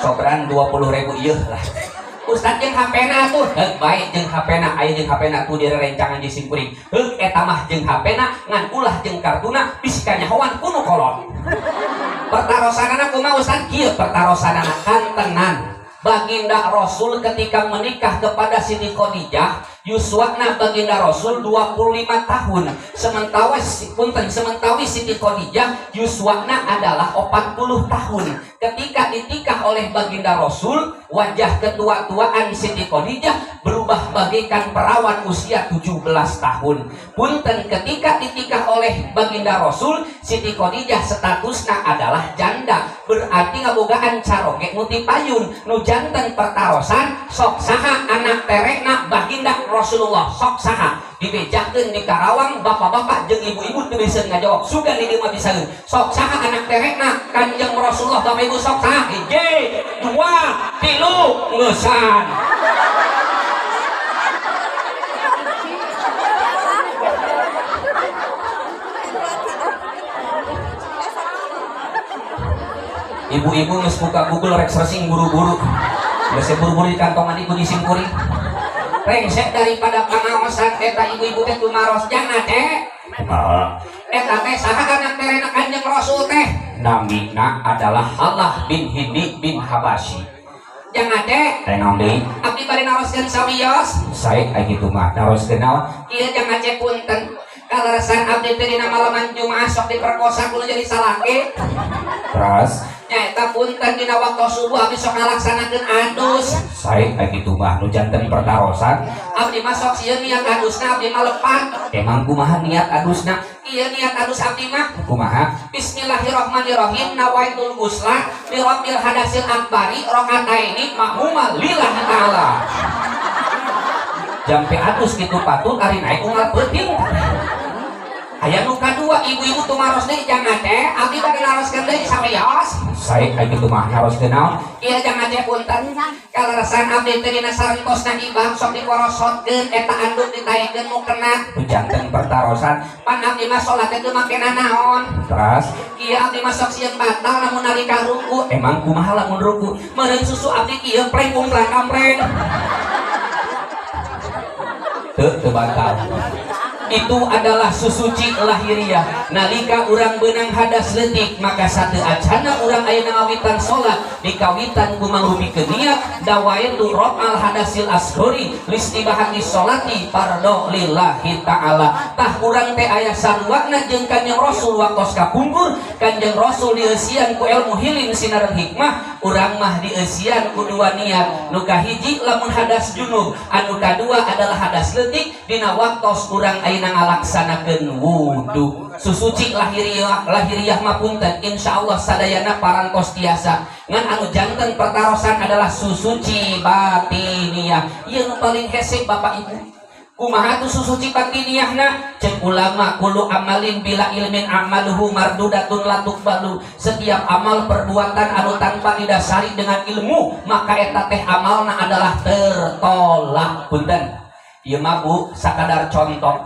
Sobran 20.000 ieu lah. Ustad jeung HP-na tuh, heuk bae jeung HP-na, aya jeung HP-na tuh direrencangan di simkuring. Heuk eta mah jeung HP-na ngan ulah jeung kartuna bisi kanyahoan ku nu kolot. Pertarosanana kumaha Ustad? Kieu pertarosanana kantenan. Baginda Rasul ketika menikah kepada Siti Khadijah, yuswana baginda Rasul 25 tahun. Sementara Siti Khadijah yuswana adalah 40 tahun. Ketika ditikah oleh baginda Rasul, wajah ketua-tuaan Siti Khadijah berubah bagaikan perawan usia 17 tahun. Punten, ketika ditikah oleh baginda Rasul, Siti Khadijah statusna adalah janda, berarti ngabogaan caroge nu ti payun. Nu janten pertarosan sok saha anak terekna baginda Rasulullah, sok saha dibejakeun di Karawang, bapak-bapak jeung ibu-ibu teu bisa ngajawab, sugan di dieu mah bisaeun. Sok saha anak terekna Kanjeng Rasulullah, bapak ibu sok saha? Hiji, dua, tilu, ngeusan. Ibu-ibu geus buka Google rek searching buru-buru. Geus buru-buru di kantongan ibu disimkuring. Rengsek daripada pangaosan eta ibu-ibu teh tumaros jangan teh. Kumaha? Eta teh saha anak terena Kanjeng Rasul teh? Namina adalah Halah bin Hindi bin Habasyi. Jangan teh. Teh naon deui? Abdi bade naroskeun sawios. Sae ai kitu mah naroskeun naon? Ieu jangan teh punten. Kaleresan abdi teh dina malaman Jumaah sok diperkosa kudu jadi salaki. Terus nyaeta punten dina waktu subuh abdi sok ngalaksanakeun adus. Sae ai kitu mah nu janten pertarosan. Abdi mah sok sieun niat adusna abdi mah lepat. Emang kumaha niat adusna? Ieu niat adus abdi mah kumaha? Bismillahirrahmanirrahim nawaitul ghusla li rabbil hadasil akbari rakaataini ma'muma lillahi ta'ala. Jampe adus kitu patut ari naik unggal peuting. Aya nu kadua ibu-ibu tumaros deui jangan teh abdi bade naroskeun deui sawios. Sae ai kitu mah naroskeun naon? Ieu jangan teh punten. Kaleresan abdi teh dina sarentosna ibang sok dikorosotkeun eta anduk ditaekeun nu kena. Nu janten pertarosan pan abdi mah salat teh teu make nanaon. Terus ieu abdi mah sok sieun batal lamun nalika ruku. Emang kumaha lamun ruku? Meureun susu abdi kieu pleng umplang kampleng. Teu teu batal. Itu adalah susuci lahiriah. Nalika urang benang hadas leutik maka satu acana urang ayeuna ngawitan salat dikawitan ku mangrupikeun niat dawaitu raf'al hadasil asghari listibahati sholati fardo lillahi ta'ala. Tah urang teh aya saruana jeung Kanjeng Rasul waktos kapungkur. Kanjeng Rasul dieusian ku ilmu hilim sinareng hikmah, urang mah dieusian ku dua niat. Nu kahiji lamun hadas junub, anu kadua adalah hadas leutik dina waktos urang ayeuna ngalaksanakeun wudu. Susuci lahiriah, lahiriah mah punten insyaallah sadayana parantos tiasa. Ngan anu janten pertarosan adalah susuci batiniah. Ieu nu paling hese Bapak Ibu. Kumaha tuh susuci batiniahna? Cek ulama kullu amalin bila ilmin amaluhu mardudatun la tuqbalu. Setiap amal perbuatan anu tanpa didasari dengan ilmu maka eta teh amalna adalah tertolak. Punten. Ieu mah Bu sakadar contoh.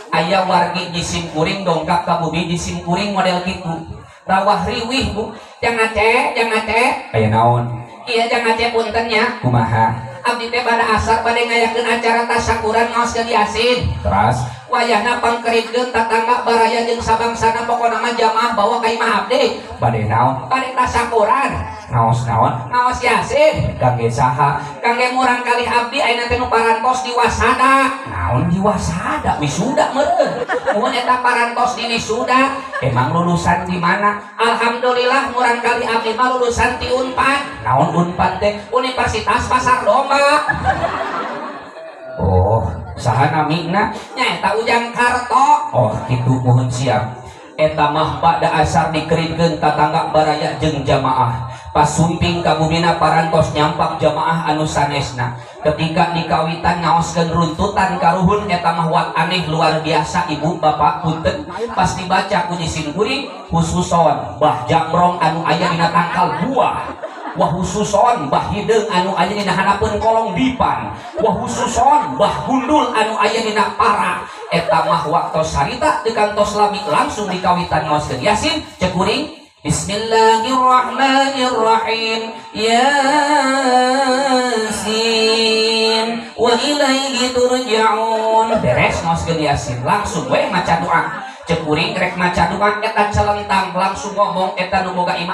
Aya wargi jisim kuring dongkap ka bumi jisim kuring model kitu. Rawah riwih Bu. Jangan teh, jangan teh. Aya naon? Ieu jangan teh punten nya. Kumaha? Abdi teh pada asar bade ngayakeun acara tasyakuran ngaoskeun Yasin. Terus wayahna pangkeritkeun tatangga baraya jeung sabangsana pokona mah jamaah bawa ka imah abdi. Bade naon? Bade tasyakuran. Ngaos naon? Ngaos Yasin. Kangge saha? Kangge murang kalih abdi ayeuna teh nu parantos di wasada. Naon di wasada? Wisuda meureun. Mun eta parantos di wisuda, emang lulusan di mana? Alhamdulillah murang kalih abdi mah lulusan ti Unpad. Naon Unpad teh? Universitas Pasar Domba. Oh, saha namina? Nyaeta Ujang Karto. Oh, kitu muhun siap. Eta mah pada asar dikeringkeun tatangga baraya jeung jamaah. Pas sumping ka bumina parantos nyampak jamaah anu sanesna. Ketika dikawitan ngaoskeun runtutan karuhun eta mah wat aneh luar biasa ibu bapak punten. Pas dibaca ku jisim kuring khususon bah jamrong anu aya dina tangkal buah. Wah khususon bah hideung anu aya dina hanapeun kolong dipan. Wah khususon bah gundul anu aya dina para. Eta mah waktos harita di kantos lami langsung dikawitan ngaoskeun Yasin cek kuring Bismillahirrahmanirrahim. Yasin wa ilaihi turja'un. Beres ngaoskeun Yasin, langsung we maca doa. Cek kuring rek maca doa eta celentang, langsung ngomong eta nu boga imah.